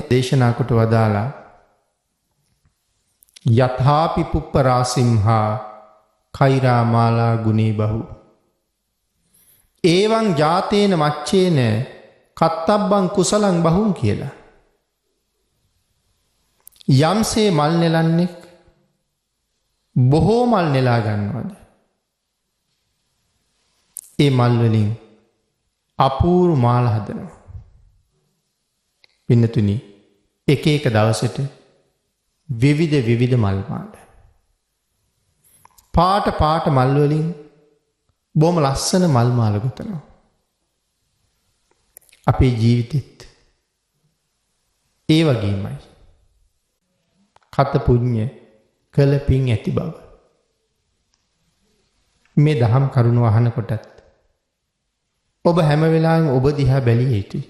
දේශනා කොට වදාලා යථාපි පුප්පරාසිම්හා කෛරා මාලා ගුණේ බහු ඒවං ජාතේන මච්චේන කත්තබ්බං කුසලං බහුං කියලා. යම්සේ මල් නෙලන්නෙක් බොහෝ මල් නෙලා ගන්නවද, ඒ මල් වලින් අපූර්ව මාල හදනවා. පින්නතුනි, එක එක දවසට විවිධ විවිධ මල් මාල, පාට පාට මල් වලින් බොහොම ලස්සන මල් මාල ගොතනවා. අපේ ජීවිතෙත් ඒ වගේමයි. කත පුණ්‍ය කළ පින් ඇති බව මේ දහම් කරුණු අහනකොටත් ඔබ හැම වෙලාවෙම ඔබ දිහා බැලිය යුතුයි.